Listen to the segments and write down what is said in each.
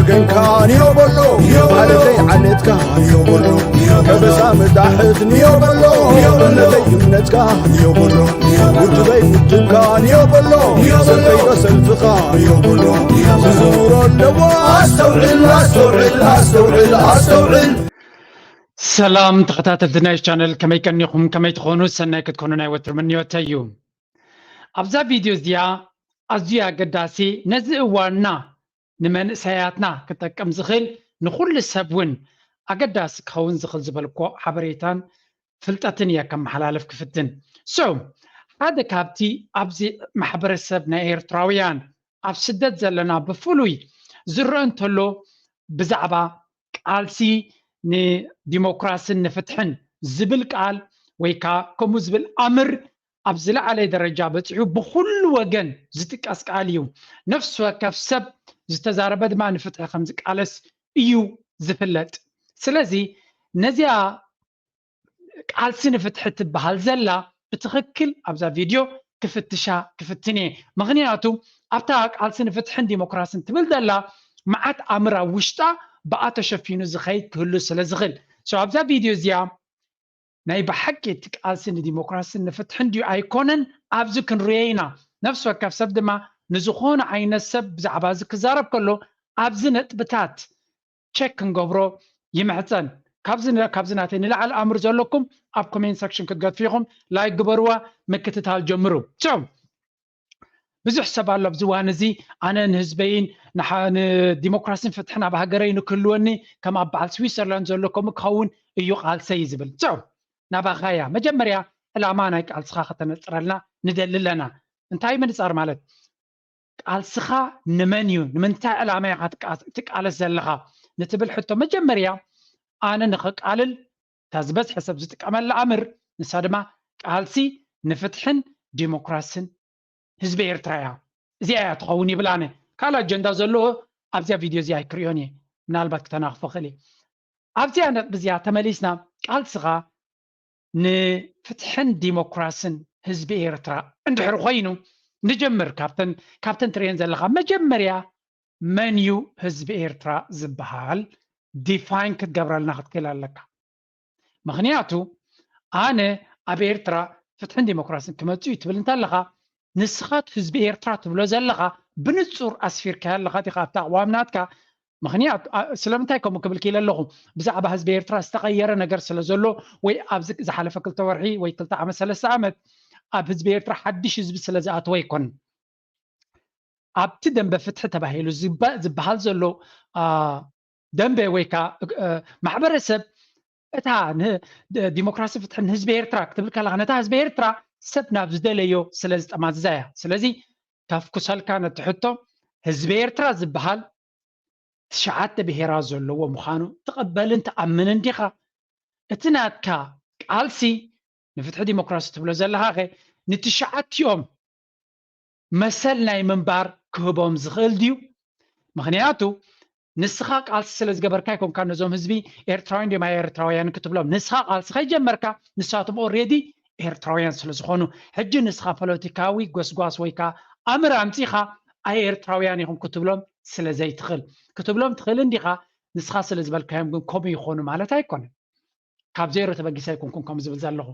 ገንካ ንዮ በሎ፣ ዓለተይ ዓሌትካ ንዮ በሎ፣ ከበሳ መታሕት ንዮ በሎ፣ እምነተይ እምነትካ ንዮ በሎ፣ ውድበይ ውድብካ ንዮ በሎ፣ ሰልፈይ ዶ ሰልፍኻ ንዮ በሎ፣ ዝዝውሮ ኣለዎ። ኣስተውዕል ኣስተውዕል ኣስተውዕል ኣስተውዕል። ሰላም ተኸታተልቲ ናይ ቻነል፣ ከመይ ቀኒኹም? ከመይ ትኾኑ? ሰናይ ክትኮኑ ናይ ወትሩ ምንዮተይ እዩ። ኣብዛ ቪድዮ እዚኣ ኣዝዩ ኣገዳሲ፣ ነዚ እዋንና ንመንእሰያትና ክጠቅም ዝኽእል፣ ንኹሉ ሰብ እውን ኣገዳሲ ክኸውን ዝኽእል ዝበልኮ ሓበሬታን ፍልጠትን እየ ከመሓላልፍ ክፍትን። So ሓደ ካብቲ ኣብዚ ማሕበረሰብ ናይ ኤርትራውያን ኣብ ስደት ዘለና ብፍሉይ ዝረአ እንተሎ ብዛዕባ ቃልሲ ንዲሞክራስን ንፍትሕን ዝብል ቃል ወይ ከዓ ከምኡ ዝብል ኣምር ኣብ ዝለዓለ ደረጃ በፂሑ ብኩሉ ወገን ዝጥቀስ ቃል እዩ። ነፍሲ ወከፍ ሰብ ዝተዛረበ ድማ ንፍትሒ ከም ዝቃለስ እዩ ዝፍለጥ። ስለዚ ነዚኣ ቃልሲ ንፍትሒ ትበሃል ዘላ ብትኽክል ኣብዛ ቪድዮ ክፍትሻ ክፍትን እየ። ምኽንያቱ ኣብታ ቃልሲ ንፍትሕን ዲሞክራስን ትብል ዘላ መዓት ኣምር ኣብ ውሽጣ ብኣ ተሸፊኑ ዝኸይድ ክህሉ ስለ ዝኽእል። So ኣብዛ ቪድዮ እዚኣ ናይ ብሓቂ እቲ ቃልሲ ንዲሞክራስን ንፍትሕን ድዩ ኣይኮነን ኣብዚ ክንርእዮ ኢና። ነፍሲ ወከፍ ሰብ ድማ ንዝኾነ ዓይነት ሰብ ብዛዕባ እዚ ክዛረብ ከሎ ኣብዚ ነጥብታት ቸክ ክንገብሮ ይምሕፀን። ካብዚ ን- ካብዚ ናተይ ንላዕሊ ኣምር ዘለኩም ኣብ ኮሜንት ሰክሽን ክትገድፉ ኢኹም። ላይክ ግበርዋ፣ ምክትታል ጀምሩ። So ብዙሕ ሰብ ኣሎ ኣብዚ እዋን እዚ ኣነ ንህዝበይን ንሓ- ንዲሞክራሲን ፍትሕን ኣብ ሃገረይ ንክህልወኒ ከም ኣብ በዓል ስዊሰርላንድ ዘሎ ከምኡ ክኸውን እዩ ቃልሰይ ዝብል። So ናባኻ እያ መጀመርያ ዕላማ ናይ ቃልስኻ ከተነፅረልና ንደሊ ኣለና። እንታይ ምንፃር ማለት ቃልስኻ ንመን እዩ? ንምንታይ ዕላማ ኢኻ ትቃ- ትቃለስ ዘለኻ ንትብል ሕቶ መጀመርያ ኣነ ንኽቃልል እታ ዝበዝሐ ሰብ ዝጥቀመላ ኣምር ንሳ ድማ ቃልሲ ንፍትሕን ዲሞክራስን ህዝቢ ኤርትራ እያ። እዚኣ እያ ትኸውን ይብል ኣነ። ካልእ ኣጀንዳ ዘለዎ ኣብዚኣ ቪድዮ እዚኣ ኣይክርእዮን እየ። ምናልባት ክተናኽፎ ክእል እየ። ኣብዚኣ ነጥቢ እዚኣ ተመሊስና ቃልስኻ ንፍትሕን ዲሞክራስን ህዝቢ ኤርትራ እንድሕር ኮይኑ ንጀምር ካብተን ካብተን ትርእየን ዘለኻ መጀመርያ መን እዩ ህዝቢ ኤርትራ ዝበሃል ዲፋይን ክትገብረልና ክትክእል ኣለካ። ምኽንያቱ ኣነ ኣብ ኤርትራ ፍትሕን ዲሞክራስን ክመፅእ እዩ ትብል እንተለኻ ንስኻ ህዝቢ ኤርትራ ትብሎ ዘለኻ ብንፁር ኣስፊርካዮ ኣለኻ ዲኻ ኣብቲ ኣቕዋም ናትካ። ምኽንያቱ ስለምንታይ ከምኡ ክብል ክኢለ ኣለኹ? ብዛዕባ ህዝቢ ኤርትራ ዝተቐየረ ነገር ስለ ዘሎ ወይ ኣብዚ ዝሓለፈ ክልተ ወርሒ ወይ ክልተ ዓመት ሰለስተ ዓመት ኣብ ህዝቢ ኤርትራ ሓድሽ ህዝቢ ስለ ዝኣተወ ኣይኮነን። ኣብቲ ደንበ ፍትሒ ተባሂሉ ዝበሃል ዘሎ ደንበ ወይ ከዓ ማሕበረሰብ እታ ዲሞክራሲ ፍትሒ ንህዝቢ ኤርትራ ክትብል ከለካ ነታ ህዝቢ ኤርትራ ሰብ ናብ ዝደለዮ ስለ ዝጠማዝዛ እያ። ስለዚ ከፍኩሰልካ ነቲ ሕቶ ህዝቢ ኤርትራ ዝበሃል ትሽዓተ ብሄራት ዘለዎ ምዃኑ ትቕበልን ትኣምንን ዲኻ? እቲ ናትካ ቃልሲ ንፍትሒ ዲሞክራሲ ትብሎ ዘለኻኸ ንትሽዓቲኦም መሰል ናይ ምንባር ክህቦም ዝኽእል ድዩ? ምኽንያቱ ንስኻ ቃልሲ ስለ ዝገበርካ ኣይኮንካ ነዞም ህዝቢ ኤርትራውያን ድዮም ኣይ ኤርትራውያን ክትብሎም። ንስኻ ቃልሲ ከይጀመርካ ንሳቶም ኦሬዲ ኤርትራውያን ስለ ዝኾኑ ሕጂ ንስኻ ፖለቲካዊ ጎስጓስ ወይ ከዓ ኣምር ኣምፂኻ ኣይ ኤርትራውያን ኢኹም ክትብሎም ስለ ዘይትኽእል። ክትብሎም ትኽእል እንዲኻ ንስኻ ስለ ዝበልካዮም ግን ከምኡ ይኾኑ ማለት ኣይኮነን። ካብ ዜሮ ተበጊሰ ኣይኮንኩን ከም ዝብል ዘለኹ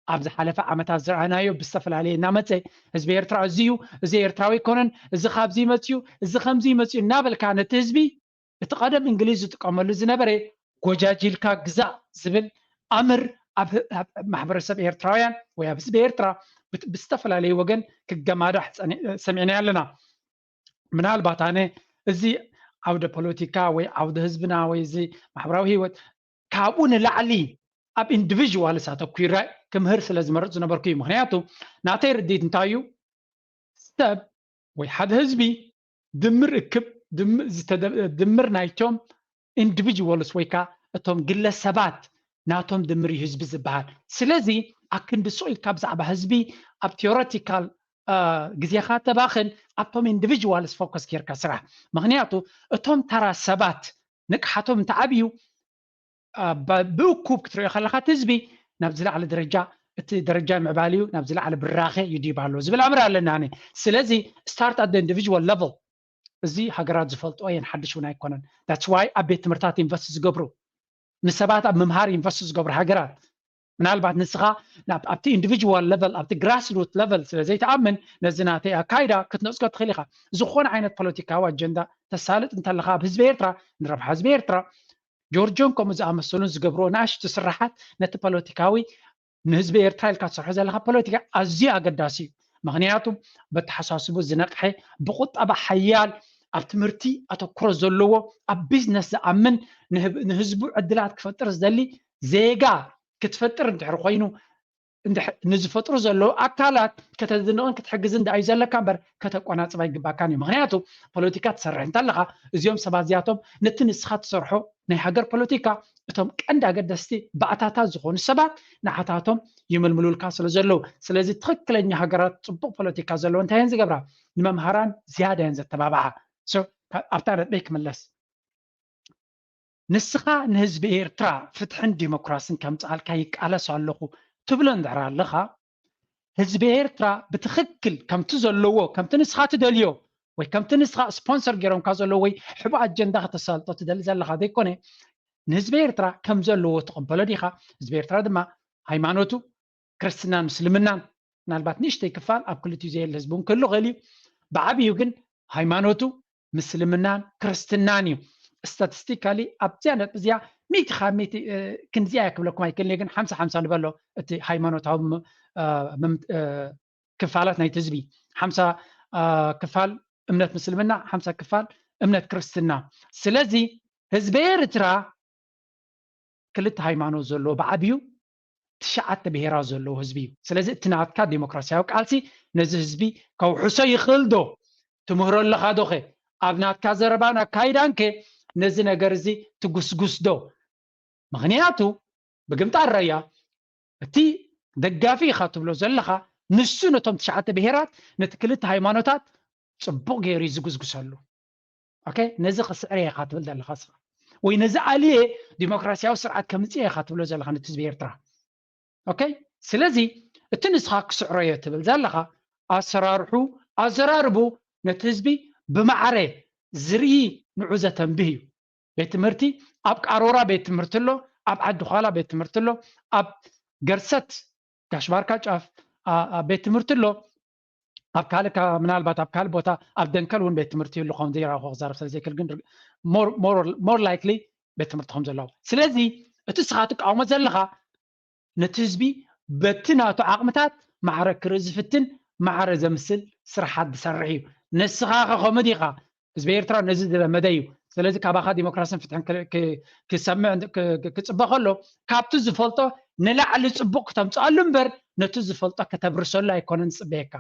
ኣብ ዝሓለፈ ዓመታት ዝረኣናዮ ብዝተፈላለየ እናመፀ ህዝቢ ኤርትራ እዚ እዩ፣ እዚ ኤርትራዊ ኣይኮነን፣ እዚ ካብዚ ይመፅዩ፣ እዚ ከምዚ ይመፅዩ እናበልካ ነቲ ህዝቢ እቲ ቀደም እንግሊዝ ዝጥቀመሉ ዝነበረ ጎጃጂልካ ግዛእ ዝብል ኣምር ኣብ ማሕበረሰብ ኤርትራውያን ወይ ኣብ ህዝቢ ኤርትራ ብዝተፈላለዩ ወገን ክገማዳሕ ሰሚዕና ኣለና። ምናልባት ኣነ እዚ ዓውደ ፖለቲካ ወይ ዓውደ ህዝብና ወይ እዚ ማሕበራዊ ህይወት ካብኡ ንላዕሊ ኣብ ኢንዲቪዥዋልስ ኣተኲረ ክምህር ስለ ዝመርፅ ዝነበርኩ እዩ። ምክንያቱ ናተይ ርድኢት እንታይ እዩ? ሰብ ወይ ሓደ ህዝቢ ድምር እክብ ድምር ናይቶም ኢንዲቪጅዋልስ ወይ ከዓ እቶም ግለሰባት ናቶም ድምር እዩ ህዝቢ ዝበሃል። ስለዚ ኣክንዲ ሱቕ ኢልካ ብዛዕባ ህዝቢ ኣብ ቴዎሬቲካል ግዜኻ ተባኽን ኣብቶም ኢንዲቪጅዋልስ ፎከስ ጌርካ ስራሕ። ምክንያቱ እቶም ተራ ሰባት ንቅሓቶም እንተዓብዩ ብእኩብ ክትሪኦ ከለካ እቲ ህዝቢ ናብ ዝለዓለ ደረጃ እቲ ደረጃ ምዕባል እዩ ናብ ዝለዓለ ብራኸ ይዲብ ኣሎ ዝብል ኣምር ኣለና። ስለዚ start at the individual level እዚ ሃገራት ዝፈልጥኦ እየን፣ ሓድሽ እውን ኣይኮነን። That's why ኣብ ቤት ትምህርታት ኢንቨስት ዝገብሩ፣ ንሰባት ኣብ ምምሃር ኢንቨስት ዝገብሩ ሃገራት፣ ምናልባት ንስኻ ኣብቲ individual level፣ ኣብቲ grassroot level ስለ ዘይትኣምን፣ ነዚ ናተይ ኣካይዳ ክትነጽጎ ትኽእል ኢኻ። ዝኾነ ዓይነት ፖለቲካዊ ኣጀንዳ ተሳልጥ እንተለኻ ኣብ ህዝቢ ኤርትራ፣ ንረብሓ ህዝቢ ኤርትራ፣ ጆርጆን ከምኡ ዝኣመሰሉን ዝገብርዎ ንኣሽቱ ስራሓት ነቲ ፖለቲካዊ ንህዝቢ ኤርትራ ኢልካ ትሰርሖ ዘለካ ፖለቲካ ኣዝዩ ኣገዳሲ እዩ። ምክንያቱ በተሓሳስቡ ዝነቕሐ፣ ብቁጠባ ሓያል፣ ኣብ ትምህርቲ ኣተኩሮ ዘለዎ፣ ኣብ ቢዝነስ ዝኣምን፣ ንህዝቡ ዕድላት ክፈጥር ዝደሊ ዜጋ ክትፈጥር እንድሕር ኮይኑ፣ ንዝፈጥሩ ዘለዉ ኣካላት ከተድንቕን ክትሕግዝን ደኣ እዩ ዘለካ እምበር ከተቆናጽብ ኣይግባካን እዩ። ምክንያቱ ፖለቲካ ትሰርሕ እንተለካ እዚኦም ሰባት እዚኣቶም ነቲ ንስኻ ትሰርሖ ናይ ሃገር ፖለቲካ እቶም ቀንዲ ኣገደስቲ ባእታታት ዝኾኑ ሰባት ንዓታቶም ይምልምሉልካ ስለ ዘለዉ፣ ስለዚ ትኽክለኛ ሃገራት ጽቡቕ ፖለቲካ ዘለዎ እንታይ እየን ዝገብራ? ንመምሃራን ዝያዳ እየን ዘተባብዓ። ኣብታ ነጥበይ ክምለስ። ንስኻ ንህዝቢ ኤርትራ ፍትሕን ዲሞክራስን ከምጽኣልካ ይቃለስ ኣለኹ ትብሎ እንድሕር ኣለኻ፣ ህዝቢ ኤርትራ ብትኽክል ከምቲ ዘለዎ፣ ከምቲ ንስኻ ትደልዮ ወይ ከምቲ ንስኻ ስፖንሰር ገይሮምካ ዘለዎ ወይ ሕቡእ ኣጀንዳ ከተሳልጦ ትደሊ ዘለኻ ዘይኮነ፣ ንህዝቢ ኤርትራ ከም ዘለዎ ትቕበሎ ዲኻ? ህዝቢ ኤርትራ ድማ ሃይማኖቱ ክርስትናን ምስልምናን፣ ምናልባት ንእሽተይ ክፋል ኣብ ክልቲኡ ዘየለ ህዝቢ እውን ክህሉ ክእል እዩ። ብዓብዩ ግን ሃይማኖቱ ምስልምናን ክርስትናን እዩ። ስታቲስቲካሊ ኣብዚኣ ነጥቢ እዚኣ ሚእቲ ካብ ሚእቲ ክንዚኣ እያ ክብለኩም ኣይክእልን እየ፣ ግን ሓምሳ ሓምሳ ንበሎ እቲ ሃይማኖታዊ ክፋላት ናይቲ ህዝቢ፣ ሓምሳ ክፋል እምነት ምስልምና፣ ሓምሳ ክፋል እምነት ክርስትና። ስለዚ ህዝቢ ኤርትራ ክልተ ሃይማኖት ዘለዎ ብዓብዩ ትሽዓተ ብሄራት ዘለዎ ህዝቢ እዩ። ስለዚ እቲ ናትካ ዲሞክራሲያዊ ቃልሲ ነዚ ህዝቢ ከውሕሶ ይኽእል ዶ? ትምህሮ ኣለኻ ዶኸ? ኣብ ናትካ ዘረባን ኣካይዳንከ ነዚ ነገር እዚ ትጉስጉስ ዶ? ምኽንያቱ ብግምጣር ራያ እቲ ደጋፊ ኢኻ ትብሎ ዘለኻ ንሱ ነቶም ትሽዓተ ብሄራት ነቲ ክልተ ሃይማኖታት ጽቡቕ ገይሩ እዩ ዝጉስጉሰሉ። ኦኬ፣ ነዚ ክስዕር እየ ኢኻ ትብል ዘለኻ ስኻ፣ ወይ ነዚ ኣልየ ዲሞክራሲያዊ ስርዓት ከምጽእ እየ ኢኻ ትብሎ ዘለኻ ነቲ ህዝቢ ኤርትራ። ኦኬ፣ ስለዚ እቲ ንስኻ ክስዕሮ እየ ትብል ዘለኻ ኣሰራርሑ፣ ኣዘራርቡ ነቲ ህዝቢ ብማዕረ ዝርኢ ንዑ ዘተንብህ እዩ። ቤት ትምህርቲ ኣብ ቃሮራ ቤት ትምህርቲ ኣሎ፣ ኣብ ዓዲ ዃላ ቤት ትምህርቲ ኣሎ፣ ኣብ ገርሰት ጋሽ ባርካ ጫፍ ቤት ትምህርቲ ኣሎ። ኣብ ካልእ ምናልባት ኣብ ካልእ ቦታ ኣብ ደንከል እውን ቤት ትምህርቲ ይህሉ ከም ዘይረኣኹ ክዛረብ ስለ ዘይክእል፣ ግን more likely ቤት ትምህርቲ ከም ዘለዉ። ስለዚ እቲ ስኻ ትቃወሞ ዘለኻ ነቲ ህዝቢ በቲ ናቱ ዓቕምታት ማዕረ ክርኢ ዝፍትን ማዕረ ዘምስል ስራሓት ዝሰርሕ እዩ። ንስኻ ከ ከምኡ ዲኻ? ህዝቢ ኤርትራ ነዚ ዝለመደ እዩ። ስለዚ ካባኻ ዲሞክራስን ፍትሕን ክሰምዕ ክፅበ ከሎ ካብቲ ዝፈልጦ ንላዕሊ ፅቡቕ ክተምፅኣሉ እምበር ነቲ ዝፈልጦ ከተብርሰሉ ኣይኮነን ዝፅበየካ።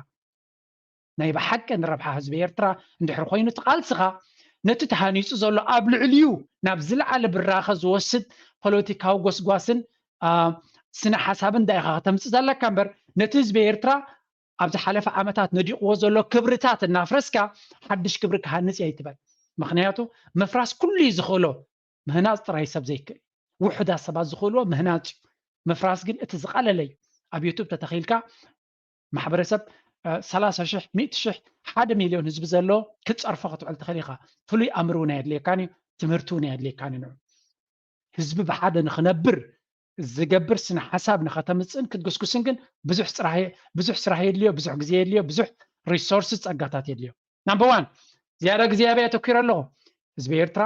ናይ ብሓቂ ንረብሓ ህዝቢ ኤርትራ እንድሕር ኮይኑ እቲ ቃልስኻ ነቲ ተሃኒፁ ዘሎ ኣብ ልዕሊኡ ናብ ዝለዓለ ብራኸ ዝወስድ ፖለቲካዊ ጎስጓስን ስነ ሓሳብን ዳኢኻ ከተምፅእ ዘለካ እምበር ነቲ ህዝቢ ኤርትራ ኣብ ዝሓለፈ ዓመታት ነዲቕዎ ዘሎ ክብርታት እናፍረስካ ሓድሽ ክብሪ ክሃንፅ እየ ኣይትበል። ምኽንያቱ ምፍራስ ኩሉ እዩ ዝኽእሎ፣ ምህናፅ ጥራይ ሰብ ዘይክእል። ውሑዳት ሰባት ዝኽእልዎ ምህናፅ እዩ። ምፍራስ ግን እቲ ዝቐለለ እዩ። ኣብ ዩቱብ ተተኺልካ ማሕበረሰብ ሰላሳ ሽሕ፣ ሚእቲ ሽሕ፣ ሓደ ሚልዮን ህዝቢ ዘለዎ ክትፀርፎ ክትውዕል ትኽእል ኢኻ። ፍሉይ ኣምር እውን ኣየድልየካን እዩ፣ ትምህርቲ እውን ኣየድልየካን እዩ። ንዑ ህዝቢ ብሓደ ንኽነብር ዝገብር ስነ ሓሳብ ንኸተምፅእን ክትግስጉስን ግን ብዙሕ ስራሕ የድልዮ፣ ብዙሕ ግዜ የድልዮ፣ ብዙሕ ሪሶርስ ጸጋታት የድልዮ። ናምበር ዋን ዝያዳ ግዜ ኣበይ ኣተኪረ ኣለኹ? ህዝቢ ኤርትራ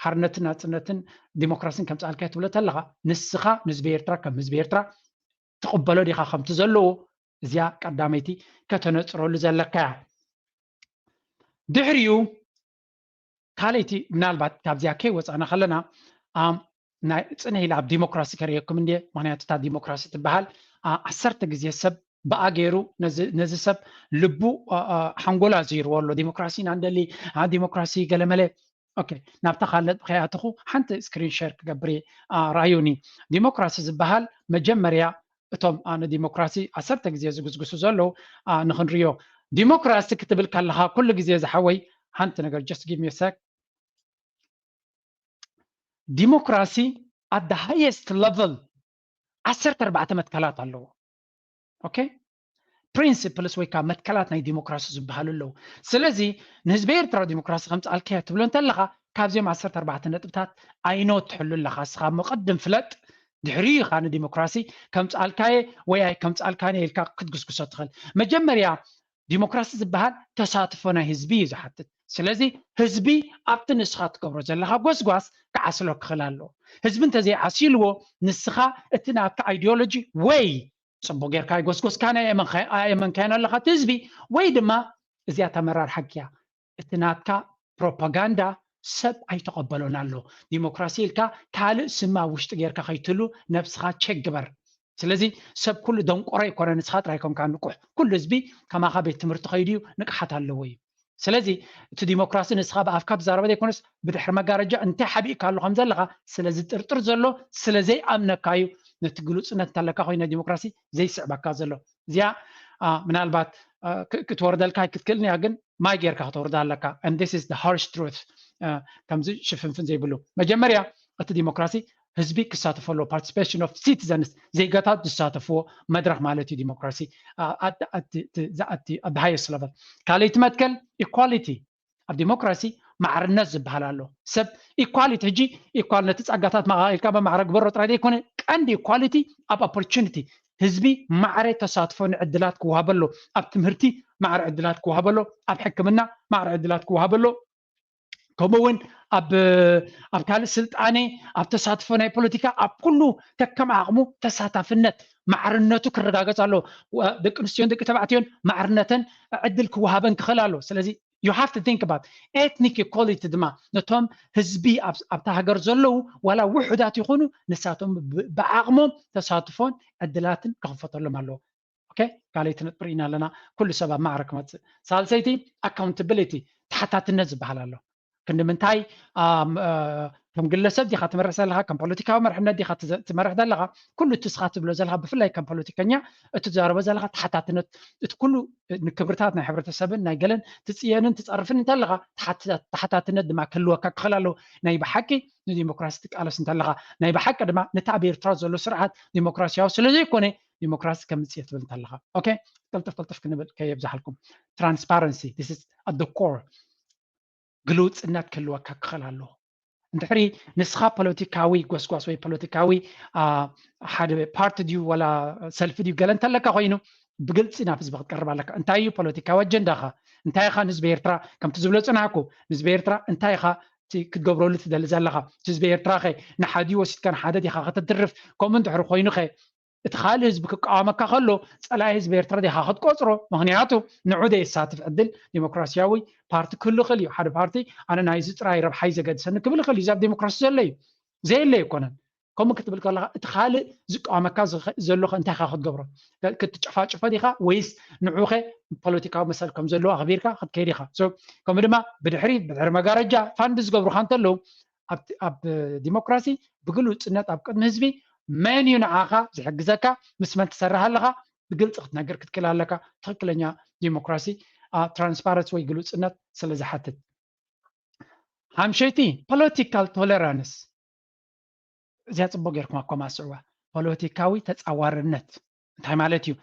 ሓርነትን ናፅነትን ዲሞክራሲን ከምፅኣልካ ትብሎ ተለኻ ንስኻ ንህዝቢ ኤርትራ ከም ህዝቢ ኤርትራ ትቕበሎ ዲኻ ከምቲ ዘለዎ? እዚኣ ቀዳመይቲ ከተነፅረሉ ዘለካ እያ። ድሕሪኡ ካልኣይቲ ምናልባት ካብዚኣ ከይወፃና ከለና ፅንሕ ኢለ ኣብ ዲሞክራሲ ከርእየኩም እንድየ። ምክንያቱ እታ ዲሞክራሲ ትበሃል ዓሰርተ ግዜ ሰብ ብኣ ገይሩ ነዚ ሰብ ልቡ ሓንጎላ ዘይርዎ ኣሎ። ዲሞክራሲ ኢና ንደሊ፣ ዲሞክራሲ ገለመለ። ኦኬ፣ ናብታ ካልእ ከይኣተኹ ሓንቲ ስክሪን ሸር ክገብር እየ። ራዩኒ ዲሞክራሲ ዝበሃል መጀመርያ እቶም ንዲሞክራሲ ዓሰርተ ግዜ ዝጉስጉሱ ዘለዉ ንክንርዮ። ዲሞክራሲ ክትብል ከለኻ ኩሉ ግዜ ዝሓወይ ሓንቲ ነገር just give me a sec። ዲሞክራሲ at the highest level ዓሰርተ ኣርባዕተ መትከላት ኣለዎ። ኦኬ፣ ፕሪንሲፕልስ ወይ ከዓ መትከላት ናይ ዲሞክራሲ ዝበሃሉ ኣለዉ። ስለዚ ንህዝቢ ኤርትራ ዲሞክራሲ ከምፅኣልካዮ ትብሎ እንተለኻ ካብዚኦም ዓሰርተ ኣርባዕተ ነጥብታት ኣይኖ ትሕሉ ኣለኻ። እስኻ መቐድም ፍለጥ፣ ድሕሪኡ ኢኻ ንዲሞክራሲ ከምፅኣልካየ ወይ ኣይ ከምፅኣልካን ኢልካ ክትጉስጉሶ ትኽእል። መጀመርያ ዲሞክራሲ ዝበሃል ተሳትፎ ናይ ህዝቢ እዩ ዝሓትት። ስለዚ ህዝቢ ኣብቲ ንስኻ ትገብሮ ዘለኻ ጎስጓስ ክዓስሎ ክኽእል ኣለዎ። ህዝቢ እንተዘይዓሲልዎ ንስኻ እቲ ናትካ ኣይዲዮሎጂ ወይ ፅቡቅ ጌርካ ኣይጎስጎስካን ኣየመንካዮን ኣለኻ እቲ ህዝቢ፣ ወይ ድማ እዚኣ ተመራር ሓቂ እያ፣ እቲ ናትካ ፕሮፓጋንዳ ሰብ ኣይተቐበሎን ኣሎ። ዲሞክራሲ ኢልካ ካልእ ስም ኣብ ውሽጢ ጌርካ ከይትሉ ነብስኻ ቸክ ግበር። ስለዚ ሰብ ኩሉ ደንቆሮ ኣይኮነ፣ ንስኻ ጥራይ ኮንካ ንቁሕ። ኩሉ ህዝቢ ከማኻ ቤት ትምህርቲ ከይዱ እዩ፣ ንቅሓት ኣለዎ እዩ። ስለዚ እቲ ዲሞክራሲ ንስኻ ብኣፍካ ትዛረቦ ዘይኮነስ ብድሕሪ መጋረጃ እንታይ ሓቢእካ ኣሎ ከም ዘለኻ ስለ ዝጥርጥር ዘሎ፣ ስለ ዘይኣምነካ እዩ ነቲ ግሉጽነት እንተለካ ኮይኑ ናይ ዲሞክራሲ ዘይስዕበካ ዘሎ። እዚኣ ምናልባት ክትወርደልካ ኣይክትክእልን እያ፣ ግን ማይ ጌርካ ክተወርዳ ኣለካ። And this is the harsh truth። ከምዚ ሽፍንፍን ዘይብሉ መጀመርያ እቲ ዲሞክራሲ ህዝቢ ክሳተፎ ኣለዎ። Participation of citizens፣ ዜጋታት ዝሳተፍዎ መድረኽ ማለት እዩ ዲሞክራሲ። ኣቲ ሃየስት ለቨል ካልኣይቲ መትከል ኢኳሊቲ። ኣብ ዲሞክራሲ ማዕርነት ዝበሃል ኣሎ። ሰብ ኢኳሊቲ፣ ሕጂ ኢኳል ነቲ ጸጋታት መቓቒልካ ብማዕረ ግበሮ ጥራይ ዘይኮነ ቀንዲ ኢኳሊቲ ኣብ ኦፖርቹኒቲ፣ ህዝቢ ማዕረ ተሳትፎ ንዕድላት ክወሃበሎ፣ ኣብ ትምህርቲ ማዕረ ዕድላት ክወሃበሎ፣ ኣብ ሕክምና ማዕረ ዕድላት ክወሃበሎ፣ ከምኡ እውን ኣብ ኣብ ካልእ ስልጣኔ፣ ኣብ ተሳትፎ ናይ ፖለቲካ፣ ኣብ ኩሉ ከከም ዓቕሙ ተሳታፍነት ማዕርነቱ ክረጋገጽ ኣለዎ። ደቂ ኣንስትዮን ደቂ ተባዕትዮን ማዕርነተን ዕድል ክወሃበን ክኽእል ኣለዎ። ስለዚ you have to think about ethnic equality ድማ ነቶም ህዝቢ ኣብታ ሃገር ዘለዉ ዋላ ውሑዳት ይኹኑ ንሳቶም ብዓቕሞም ተሳትፎን ዕድላትን ክኽፈተሎም ኣለዎ። ኦኬ፣ ካልኣይቲ ነጥቢ ርኢና ኣለና፣ ኩሉ ሰብ ኣብ ማዕረ ክመፅእ። ሳልሰይቲ ኣካውንታብሊቲ፣ ተሓታትነት ዝበሃል ኣሎ። ክንዲ ምንታይ ከም ግለሰብ ዲኻ ትመርሕ ዘለኻ፣ ከም ፖለቲካዊ መርሕነት ዲኻ ትመርሕ ዘለኻ፣ ኩሉ እቲ እስኻ ትብሎ ዘለኻ ብፍላይ ከም ፖለቲከኛ እትዛረቦ ዘለኻ ተሓታትነት፣ እቲ ኩሉ ንክብርታት ናይ ሕብረተሰብን ናይ ገለን ትፅየንን ትፀርፍን እንተለኻ ተሓታትነት ድማ ክህልወካ ክኽእል ኣለዎ። ናይ ብሓቂ ንዲሞክራሲ ትቃለስ እንተለኻ፣ ናይ ብሓቂ ድማ ነቲ ኣብ ኤርትራ ዘሎ ስርዓት ዲሞክራሲያዊ ስለዘይኮነ ዲሞክራሲ ከምፅእ እየ ትብል እንተለኻ። ኦኬ፣ ቅልጥፍ ቅልጥፍ ክንብል ከየብዝሓልኩም። ትራንስፓረንሲ፣ this is at the core። ግልውፅነት ክህልወካ ክኽእል ኣለዎ። እንድሕሪ ንስኻ ፖለቲካዊ ጎስጓስ ወይ ፖለቲካዊ ሓደ ፓርቲ ድዩ ዋላ ሰልፊ ድዩ ገለ እንተለካ ኮይኑ ብግልፂ ናብ ህዝቢ ክትቀርብ ኣለካ። እንታይ እዩ ፖለቲካዊ ኣጀንዳኻ? እንታይ ኢኻ ንህዝቢ ኤርትራ ከምቲ ዝብሎ ፅናሕኩ ንህዝቢ ኤርትራ እንታይ ኢኻ ክትገብረሉ ትደሊ ዘለኻ? ህዝቢ ኤርትራ ኸ ንሓዲ ወሲድካ ንሓደ ዲኻ ከተትርፍ? ከምኡ እንድሕሪ ኮይኑ ኸ እቲ ካልእ ህዝቢ ክቃወመካ ከሎ ፀላኢ ህዝቢ ኤርትራ ዲኻ ክትቆፅሮ? ምክንያቱ ንዑ ዘየሳትፍ ዕድል ዲሞክራሲያዊ ፓርቲ ክህሉ ይኽእል እዩ። ሓደ ፓርቲ ኣነ ናይዚ ጥራይ ረብሓይ ዘገድሰኒ ክብል ይኽእል እዩ። እዚ ኣብ ዲሞክራሲ ዘሎ እዩ፣ ዘየለ ኣይኮነን። ከምኡ ክትብል ከለካ እቲ ካልእ ዝቃወመካ ዘለኸ እንታይ ኢኻ ክትገብሮ? ክትጨፋጭፎ ዲኻ ወይስ ንዑኸ ፖለቲካዊ መሰል ከም ዘለዎ ኣኽቢርካ ክትከይድ ኢኻ? ከምኡ ድማ ብድሕሪ ብድሕሪ መጋረጃ ፋንድ ዝገብሩካ እንተለዉ ኣብ ዲሞክራሲ ብግሉፅነት ኣብ ቅድሚ ህዝቢ መን እዩ ንዓኻ ዝሕግዘካ፣ ምስ መን ትሰርሕ ኣለኻ ብግልፂ ክትነግር ክትክእል ኣለካ። ትኽክለኛ ዲሞክራሲ ትራንስፓረንስ ወይ ግሉፅነት ስለ ዝሓትት። ሓምሸይቲ ፖለቲካል ቶለራንስ። እዚኣ ፅቡቅ ጌርኩም ኣኮማስዕዋ። ፖለቲካዊ ተፃዋርነት እንታይ ማለት እዩ?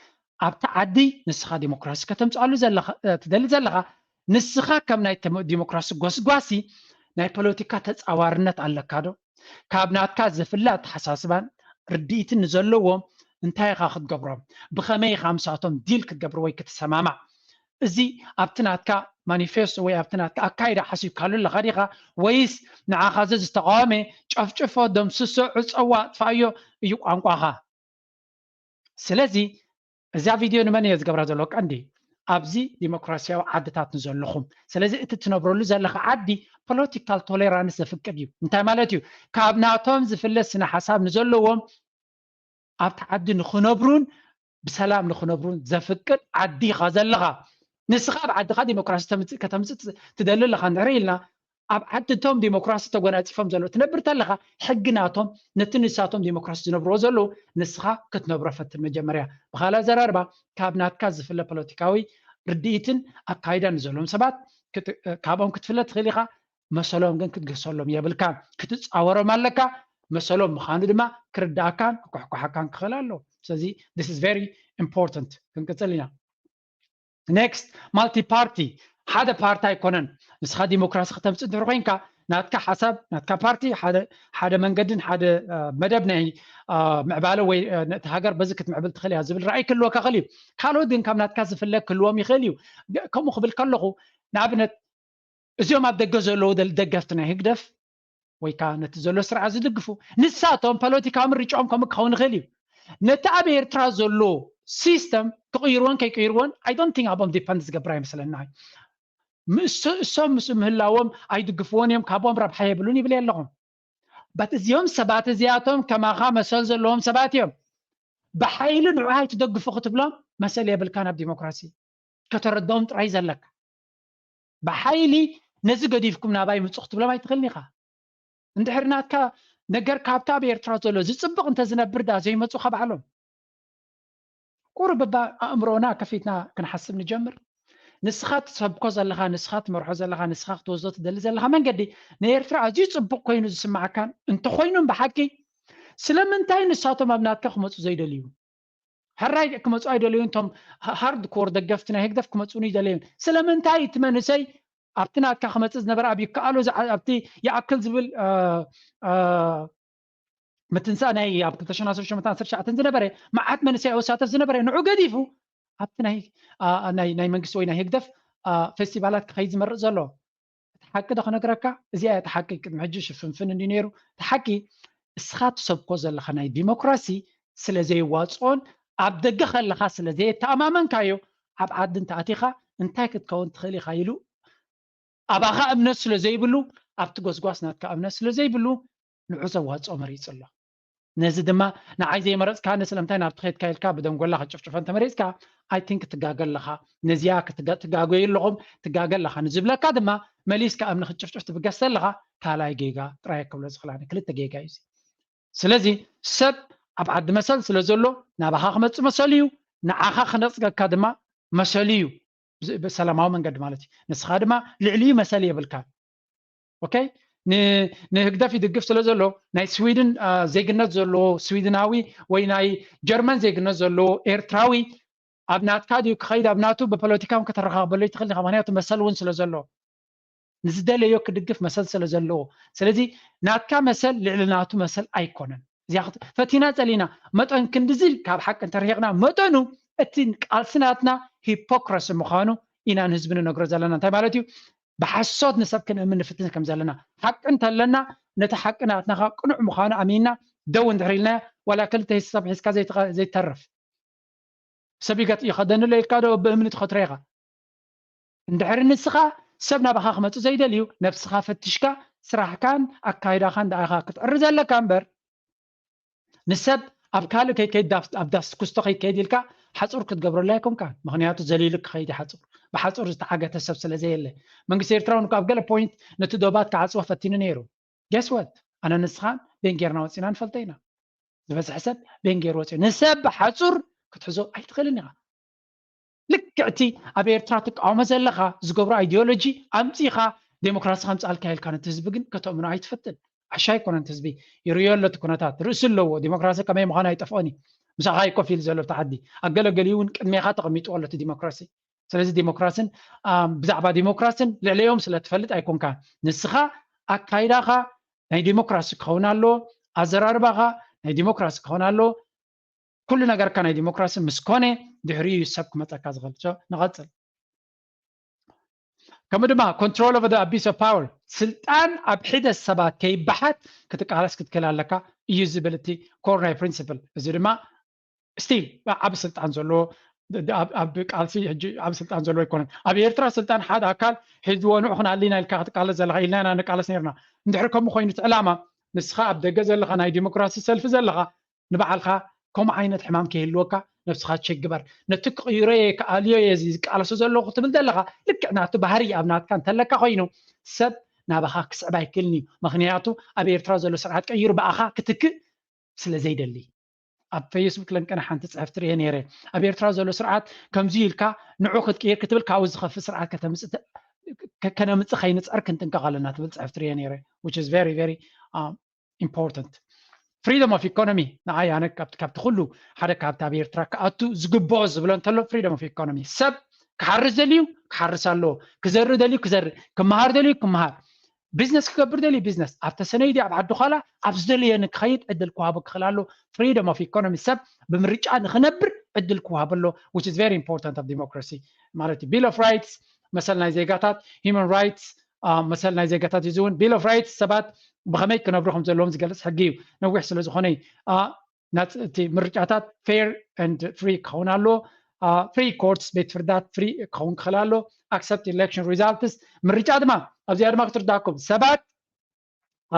ኣብቲ ዓዲ ንስኻ ዲሞክራሲ ከተምፅኣሉ ትደሊ ዘለኻ ንስኻ ከም ናይ ዲሞክራሲ ጎስጓሲ ናይ ፖለቲካ ተፃዋርነት ኣለካ ዶ? ካብ ናትካ ዝፍለ ኣተሓሳስባን ርድኢትን ንዘለዎም እንታይ ኢኻ ክትገብሮም? ብኸመይ ኢኻ ምሳቶም ዲል ክትገብር ወይ ክትሰማማዕ? እዚ ኣብቲ ናትካ ማኒፌስቶ ወይ ኣብቲ ናትካ ኣካይዳ ሓሲብካሉ ኣለኻ ዲኻ? ወይስ ንዓኻ ዘዝተቃወመ ጨፍጭፎ፣ ደምስሶ፣ ዕፀዋ፣ ኣጥፋእዮ እዩ ቋንቋኻ? ስለዚ እዛ ቪድዮ ንመን እየ ዝገብራ ዘሎ? ቀንዲ ኣብዚ ዲሞክራሲያዊ ዓድታት ንዘለኹም። ስለዚ እቲ ትነብረሉ ዘለኻ ዓዲ ፖለቲካል ቶሌራንስ ዘፍቅድ እዩ። እንታይ ማለት እዩ? ካብ ናቶም ዝፍለ ስነ ሓሳብ ንዘለዎም ኣብቲ ዓዲ ንክነብሩን ብሰላም ንክነብሩን ዘፍቅድ ዓዲ ኢኻ ዘለኻ። ንስኻ ኣብ ዓድኻ ዲሞክራሲ ተምፅእ ከተምፅእ ትደሊ ኣለኻ እንድሕር ኢልና ኣብ ዓዲ እቶም ዲሞክራሲ ተጎናፂፎም ዘለዉ ትነብር ተለኻ ሕጊ ናቶም ነቲ ንሳቶም ዲሞክራሲ ዝነብርዎ ዘለዉ ንስኻ ክትነብሮ ፈትን። መጀመርያ ብኻልእ ኣዘራርባ ካብ ናትካ ዝፍለ ፖለቲካዊ ርድኢትን ኣካይዳን ዘለዎም ሰባት ካብኦም ክትፍለ ትኽእል ኢኻ። መሰሎም ግን ክትግህሰሎም የብልካን። ክትፃወሮም ኣለካ። መሰሎም ምዃኑ ድማ ክርዳእካን ክኩሕኩሓካን ክኽእል ኣለዎ። ስለዚ this is very important። ክንቅፅል ኢና። Next, multi party ሓደ ፓርቲ ኣይኮነን። ንስኻ ዲሞክራሲ ከተምፅእ እንድሕር ኮይንካ ናትካ ሓሳብ ናትካ ፓርቲ ሓደ መንገድን ሓደ መደብ ናይ ምዕባለ ወይ ነቲ ሃገር በዚ ክትምዕብል ትኽእል እያ ዝብል ራእይ ክህልወካ ክእል እዩ። ካልኦት ግን ካብ ናትካ ዝፍለ ክህልዎም ይኽእል እዩ። ከምኡ ክብል ከለኹ ንኣብነት እዚኦም ኣብ ደገ ዘለዉ ደገፍቲ ናይ ህግደፍ ወይ ከዓ ነቲ ዘሎ ስርዓት ዝድግፉ ንሳቶም ፖለቲካዊ ምርጫኦም ከምኡ ክኸውን ይኽእል እዩ። ነቲ ኣብ ኤርትራ ዘሎ ሲስተም ክቕይርዎን ከይቅይርዎን I don't think ኣብኦም ዲፐንድ ዝገብር ኣይመስለና። እሶም ምስ ምህላዎም ኣይድግፍዎን እዮም፣ ካብኦም ረብሓ የብሉን ይብል ኣለኹም። በት እዚኦም ሰባት እዚኣቶም ከማኻ መሰል ዘለዎም ሰባት እዮም። ብሓይሊ ንዑ ኣይትደግፉ ክትብሎም መሰል የብልካ ናብ ዲሞክራሲ ከተረድኦም ጥራይ ዘለካ። ብሓይሊ ነዚ ገዲፍኩም ናባይ ምፁ ክትብሎም ኣይትኽእልን ኢኻ። እንድሕር ናትካ ነገር ካብታ ኣብ ኤርትራ ዘሎ ዝፅብቕ እንተዝነብር ዳ ዘይመፁ ካብ ዓሎም ቁሩብ እባ ኣእምሮና ከፊትና ክንሓስብ ንጀምር። ንስኻ ትሰብኮ ዘለኻ ንስኻ ትመርሖ ዘለኻ ንስኻ ክትወስዶ ትደሊ ዘለኻ መንገዲ ንኤርትራ ኣዝዩ ፅቡቕ ኮይኑ ዝስማዓካን እንተኾይኑን ብሓቂ ስለምንታይ ንሳቶም ኣብ ናትካ ክመፁ ዘይደልዩ? ሕራይ ክመፁ ኣይደለዩን እቶም ሃርድ ኮር ደገፍቲ ናይ ህግደፍ ክመፁ ይደለዩን። ስለምንታይ እቲ መንእሰይ ኣብቲ ናትካ ክመፅእ ዝነበረ ኣብ ይከኣሎ ኣብቲ ይኣክል ዝብል ምትንሳእ ናይ ኣብ ክልተ ሽሕን ዓሰርተ ሸሞንተን ዓሰርተ ትሽዓተን ዝነበረ መዓት መንእሰይ ኣወሳተፍ ዝነበረ ንዑ ገዲፉ ኣብቲ ናይ መንግስቲ ወይ ናይ ህግደፍ ፌስቲቫላት ክኸይድ ዝመርፅ ዘሎ? እቲ ሓቂ ዶ ክነግረካ? እዚኣ እያ እቲ ሓቂ። ቅድሚ ሕጂ ሽፍንፍን እንዲ ነይሩ። እቲ ሓቂ እስኻ ትሰብኮ ዘለኻ ናይ ዲሞክራሲ ስለ ዘየዋፅኦን ኣብ ደገ ከለኻ ስለ ዘየተኣማመንካዮ ኣብ ዓዲ እንተኣቲኻ እንታይ ክትከውን ትኽእል ኢኻ ኢሉ ኣባኻ እምነት ስለ ዘይብሉ ኣብቲ ጎስጓስ ናትካ እምነት ስለ ዘይብሉ ንዑ ዘዋፅኦ መሪፁ ኣሎ። ነዚ ድማ ንዓይ ዘይመረፅካኒ ስለምንታይ ናብቲ ከድካ ኢልካ ብደንጎላ ክትጭፍጭፎ እንተመሪፅካ I think ትጋገ ኣለኻ። ነዚኣ ትጋጎዩ ኣለኹም ትጋገ ኣለኻ ንዝብለካ ድማ መሊስካ እምኒ ክትጭፍጭፍ ትብገስ ዘለኻ ካልኣይ ጌጋ ጥራይ ክብሎ ዝኽእል ክልተ ጌጋ እዩ። ስለዚ ሰብ ኣብ ዓዲ መሰል ስለ ዘሎ ናባኻ ክመፅእ መሰሉ እዩ። ንዓኻ ክነፅገካ ድማ መሰሉ እዩ። ብሰላማዊ መንገዲ ማለት እዩ። ንስኻ ድማ ልዕሊኡ መሰል የብልካ። ኦኬ ንህግደፍ ይድግፍ ስለ ዘሎ ናይ ስዊድን ዜግነት ዘለዎ ስዊድናዊ ወይ ናይ ጀርመን ዜግነት ዘለዎ ኤርትራዊ ኣብ ናትካ ድዩ ክኸይድ ኣብ ናቱ ብፖለቲካውን ከተረኻኽበሉ ይትኽእል ኢኻ። ምክንያቱ መሰል እውን ስለ ዘለዎ ንዝደለዮ ክድግፍ መሰል ስለ ዘለዎ ስለዚ ናትካ መሰል ልዕሊ ናቱ መሰል ኣይኮነን። እዚኣ ፈቲና ፀሊና መጠን ክንድዚ ካብ ሓቂ እንተርሒቕና መጠኑ እቲ ቃልሲ ናትና ሂፖክረሲ ምዃኑ ኢና ንህዝቢ ንነግሮ ዘለና። እንታይ ማለት እዩ? ብሓሶት ንሰብ ክንእምን ንፍትን ከም ዘለና ሓቂ እንተለና ነቲ ሓቂ ናትና ከዓ ቅኑዕ ምዃኑ ኣሚንና ደው እንድሕር ኢልናዮ ዋላ ክልተ ሰብ ሒዝካ ዘይተርፍ ሰብ ይገጥ ይኸደንሎ ኢልካ ዶ ብእምኒ ትኸትሮ ኢኻ? እንድሕሪ ንስኻ ሰብ ናባኻ ክመፁ ዘይደልዩ ነብስኻ ፈትሽካ ስራሕካን ኣካይዳኻን ደኣ ኢኻ ክትዕሪ ዘለካ እምበር ንሰብ ኣብ ካልእ ከይከይድ ኣብ ዳስ ኩስቶ ከይከይድ ኢልካ ሓፁር ክትገብረሉ ኣይኮንካን። ምክንያቱ ዘሊሉ ክኸይድ ሓፁር ብሓፁር ዝተዓገተ ሰብ ስለ ዘየለ መንግስቲ ኤርትራ እውን ኣብ ገለ ፖይንት ነቲ ዶባት ክዓፅዎ ፈቲኑ ነይሩ። ገስወት ኣነ ንስኻን ቤን ጌርና ወፂና ንፈልጦ ኢና። ዝበዝሐ ሰብ ቤን ጌሩ ወፂኡ ንሰብ ብሓፁር ክትሕዞ ኣይትኽእልን ኢኻ። ልክዕ እቲ ኣብ ኤርትራ ትቃወሞ ዘለኻ ዝገብሮ ኣይዲዮሎጂ ኣምፂኻ ዴሞክራሲ ከምፅኣልካ ኢልካ ነቲ ህዝቢ ግን ከተእምኖ ኣይትፈትን። ዓሻ ኣይኮነን እቲ ህዝቢ ይርእዮ ኣሎ እቲ ኩነታት ርእሲ ኣለዎ። ዴሞክራሲ ከመይ ምዃኑ ኣይጠፍኦን እዩ። ምሳኻ እዩ ኮፍ ኢሉ ዘሎ ኣብቲ ዓዲ ኣብ ገለገሊኡ እውን ቅድሜኻ ተቐሚጥዎ ኣሎ እቲ ዴሞክራሲ። ስለዚ ዴሞክራስን ብዛዕባ ዴሞክራስን ልዕለዮም ስለ ትፈልጥ ኣይኮንካ ንስኻ ኣካይዳኻ ናይ ዲሞክራሲ ክኸውን ኣለዎ። ኣዘራርባኻ ናይ ዲሞክራሲ ክኸውን ኣለዎ። ኩሉ ነገርካ ናይ ዲሞክራሲ ምስ ኮነ ድሕሪኡ እዩ ሰብ ክመፀካ ዝኽእል። ንቐፅል። ከምኡ ድማ control over the abuse of power ስልጣን ኣብ ሒደት ሰባት ከይበሓት ክትቃለስ ክትክእል ኣለካ እዩ ዝብል እቲ ኮር ናይ ፕሪንስፕል። እዚ ድማ ስቲል ዓብ ስልጣን ዘለዎ ኣብ ቃልሲ ሕጂ ዓብ ስልጣን ዘለዎ ኣይኮነን። ኣብ ኤርትራ ስልጣን ሓደ ኣካል ሒዝዎ ንዑ ክናሊና ኢልካ ክትቃለስ ዘለካ ኢልና ኢና ንቃለስ ነርና። እንድሕር ከምኡ ኮይኑ እቲ ዕላማ ንስኻ ኣብ ደገ ዘለኻ ናይ ዲሞክራሲ ሰልፊ ዘለኻ ንባዕልካ ከምኡ ዓይነት ሕማም ከይህልወካ ነብስኻ ቸክ ግበር። ነቲ ክቕይሮ እየ ክኣልዮ እየ እዚ ዝቃለሶ ዘለኹ ክትብል ዘለኻ ልክዕ ናቱ ባህሪ ኣብ ናትካ እንተለካ ኮይኑ ሰብ ናባኻ ክስዕብ ኣይክእልን እዩ። ምክንያቱ ኣብ ኤርትራ ዘሎ ስርዓት ቀይሩ ብኣኻ ክትክእ ስለ ዘይደሊ ኣብ ፌስቡክ ለንቀነ ሓንቲ ፅሕፍቲ ርኤ ነይረ። ኣብ ኤርትራ ዘሎ ስርዓት ከምዚ ኢልካ ንዑ ክትቅይር ክትብል ካብኡ ዝኸፍእ ስርዓት ከተምፅእ ከነምፅእ ከይንፅዕር ክንጥንቀቕ ኣለና ትብል ፅሕፍቲ ርኤ ነይረ። Which is very very important። Freedom of economy ንዓይ ኣነ ካብቲ ኩሉ ሓደ ካብቲ ኣብ ኤርትራ ክኣቱ ዝግብኦ ዝብሎ እንተሎ freedom of economy ሰብ ክሓርስ ደልዩ ክሓርስ ኣለዎ። ክዘርእ ደልዩ ክዘርእ፣ ክመሃር ደልዩ ክመሃር፣ ቢዝነስ ክገብር ደልዩ ቢዝነስ፣ ኣብ ተሰነይ ድዩ ኣብ ዓዲ ኳላ ኣብ ዝደለየ ንክኸይድ ዕድል ክወሃቦ ክኽእል ኣለዎ። ፍሪደም ኦፍ ኢኮኖሚ፣ ሰብ ብምርጫ ንክነብር ዕድል ክወሃብ ኣሎ፣ which is very important of democracy ማለት እዩ። ቢል ኦፍ ራይትስ መሰል ናይ ዜጋታት፣ ሂማን ራይትስ መሰል ናይ ዜጋታት እዩ። እዚ እውን ቢል ኦፍ ራይትስ ሰባት ብኸመይ ክነብሩ ከም ዘለዎም ዝገልፅ ሕጊ እዩ። ነዊሕ ስለ ዝኾነ እዩ። እቲ ምርጫታት ፌር ኤንድ ፍሪ ክኸውን ኣለዎ። ፍሪ ኮርትስ፣ ቤት ፍርድታት ፍሪ ክኸውን ክኽእል ኣለዎ። ኣክሰፕት ኢሌክሽን ሪዛልትስ፣ ምርጫ ድማ ኣብዚኣ ድማ ክትርዳኩም፣ ሰባት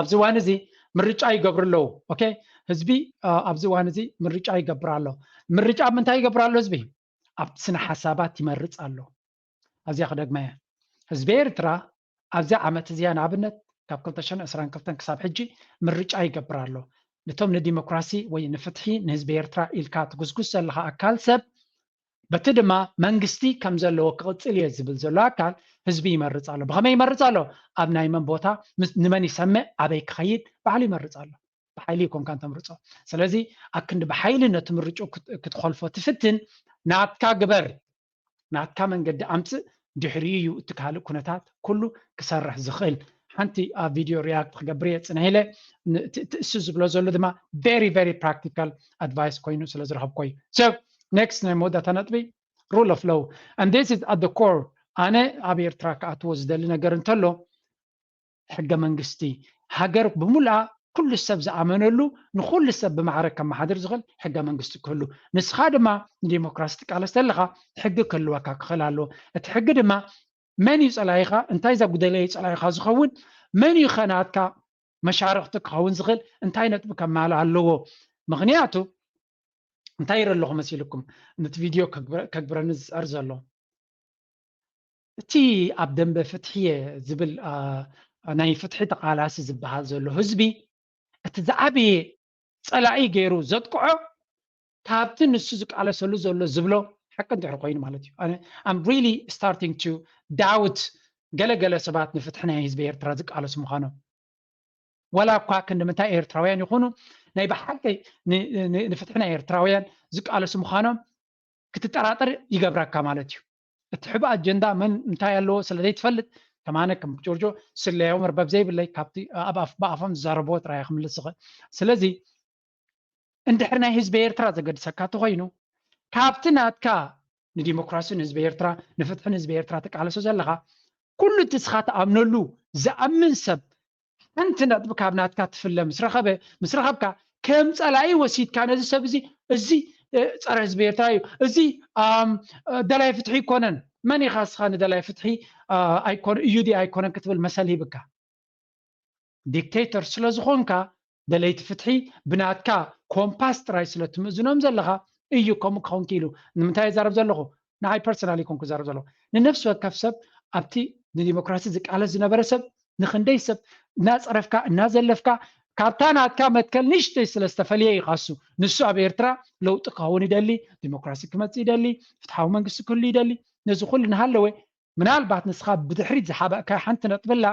ኣብዚ እዋን እዚ ምርጫ ይገብሩ ኣለዉ። ኦኬ፣ ህዝቢ ኣብዚ እዋን እዚ ምርጫ ይገብር ኣሎ። ምርጫ ኣብ ምንታይ ይገብር ኣሎ ህዝቢ? ኣብ ስነ ሓሳባት ይመርፅ ኣሎ። ኣብዚኣ ክደግማ እየ። ህዝቢ ኤርትራ ኣብዚ ዓመት እዚኣ ንኣብነት ካብ ክልተ ሽሕን ዕስራን ክልተን ክሳብ ሕጂ ምርጫ ይገብር ኣሎ። ነቶም ንዲሞክራሲ ወይ ንፍትሒ ንህዝቢ ኤርትራ ኢልካ ትጉስጉስ ዘለኻ ኣካል ሰብ፣ በቲ ድማ መንግስቲ ከም ዘለዎ ክቕጽል እየ ዝብል ዘሎ ኣካል ህዝቢ ይመርጽ ኣሎ። ብኸመይ ይመርጽ ኣሎ? ኣብ ናይ መን ቦታ፣ ምስ- ንመን ይሰምዕ፣ ኣበይ ክኸይድ ባዕሉ ይመርጽ ኣሎ። ብሓይሊ ይኮንካ እንተምርጾ። ስለዚ ኣብ ክንዲ ብሓይሊ ነቲ ምርጭኡ ክት- ክትኾልፎ ትፍትን፣ ናትካ ግበር፣ ናትካ መንገዲ ኣምጽእ፣ ድሕሪኡ እዩ እቲ ካልእ ኩነታት ኩሉ ክሰርሕ ዝኽእል። ሓንቲ ኣብ ቪድዮ ሪያክት ክገብር እየ ጽንሕ ኢለ። ን- እቲ እቲ እሱ ዝብሎ ዘሎ ድማ very very practical advice ኮይኑ ስለ ዝረኸብኮ እዩ። So next ናይ መወዳእታ ነጥቢ rule of law, and this is at the core። ኣነ ኣብ ኤርትራ ክኣትዎ ዝደሊ ነገር እንተሎ፣ ሕገ መንግስቲ ሃገር ብምሉኣ ኩሉ ሰብ ዝኣመነሉ፣ ንኩሉ ሰብ ብማዕረ ከመሓድር ዝኽእል ሕገ መንግስቲ ክህሉ፣ ንስኻ ድማ ንዲሞክራሲ ትቃለስ ዘለኻ ሕጊ ክህልወካ ክኽእል ኣለዎ። እቲ ሕጊ ድማ መን እዩ ጸላኢኻ፣ እንታይ ዘጉደለ እዩ ጸላኢኻ ዝኸውን፣ መን እዩ ኸ ናትካ መሻርኽቲ ክኸውን ዝኽእል፣ እንታይ ነጥቢ ከማልእ ኣለዎ። ምኽንያቱ እንታይ ይርኢ ኣለኹ መሲልኩም፣ ነቲ ቪድዮ ከግብረ- ከግብረኒ ዝጸር ዘሎ፣ እቲ ኣብ ደንበ ፍትሒ እየ ዝብል ኣ፣ ናይ ፍትሒ ተቓላሲ ዝበሃል ዘሎ ህዝቢ፣ እቲ ዝዓበየ ጸላኢ ገይሩ ዘጥቅዖ ካብቲ ንሱ ዝቃለሰሉ ዘሎ ዝብሎ ሓቂ እንድሕር ኮይኑ ማለት እዩ። ኣነ I'm really starting to doubt ገለገለ ሰባት ንፍትሒ ናይ ህዝቢ ኤርትራ ዝቃለሱ ምዃኖም፣ ዋላ እኳ ክንዲ ምንታይ ኤርትራውያን ይኹኑ ናይ ብሓቂ ን- ን- ንፍትሒ ናይ ኤርትራውያን ዝቃለሱ ምዃኖም ክትጠራጠር ይገብረካ ማለት እዩ። እቲ ሕቡእ ኣጀንዳ መን እንታይ ኣለዎ ስለ ዘይትፈልጥ፣ ከማነ ከም ጆርጆ ስለያዊ መርበብ ዘይብለይ፣ ካብቲ ኣብ ኣፍ- ብኣፎም ዝዛረብዎ ጥራይ ክምልስ ይኽእል። ስለዚ እንድሕር ናይ ህዝቢ ኤርትራ ዘገድሰካ ተኾይኑ፣ ካብቲ ናትካ ንዲሞክራሲ ንህዝቢ ኤርትራ፣ ንፍትሒ ንህዝቢ ኤርትራ ትቃለሶ ዘለኻ፣ ኩሉ እቲ እስኻ ትኣምነሉ ዝኣምን ሰብ ሓንቲ ነጥቢ ካብ ናትካ ትፍለ ምስ ረኸበ፣ ምስ ረኸብካ፣ ከም ጸላኢ ወሲድካ ነዚ ሰብ እዚ፣ እዚ እ፣ ጸረ ህዝቢ ኤርትራ እዩ፣ እዚ ኣም፣ እ፣ ደላይ ፍትሒ ኣይኮነን። መን ኢኻ እስኻ ንደላይ ፍትሒ እ፣ ኣይኮነ እዩ ድዩ ኣይኮነን ክትብል መሰል ሂብካ? ዲክቴተር ስለ ዝኾንካ፣ ደለይቲ ፍትሒ ብናትካ ኮምፓስ ጥራይ ስለ ትምእዝኖም ዘለኻ እዩ ከምኡ ክኸውን ክኢሉ። ንምንታይ ይዛረብ ዘለኹ? ንዓይ ፐርሰናል ይኮንኩ ዝዛረብ ዘለኹ። ንነፍሲ ወከፍ ሰብ፣ ኣብቲ ንዲሞክራሲ ዝቃለስ ዝነበረ ሰብ፣ ንኽንደይ ሰብ እናጸረፍካ እናዘለፍካ፣ ካብታ ናትካ መትከል ንእሽተይ ስለ ዝተፈልየ እዩ። ካሱ ንሱ ኣብ ኤርትራ ለውጢ ክኸውን ይደሊ፣ ዲሞክራሲ ክመጽእ ይደሊ፣ ፍትሓዊ መንግስቲ ክህሉ ይደሊ። ነዚ ኩሉ እናሃለወ፣ ምናልባት ንስኻ ብድሕሪት ዝሓበእካ ሓንቲ ነጥቢ ኣላ፣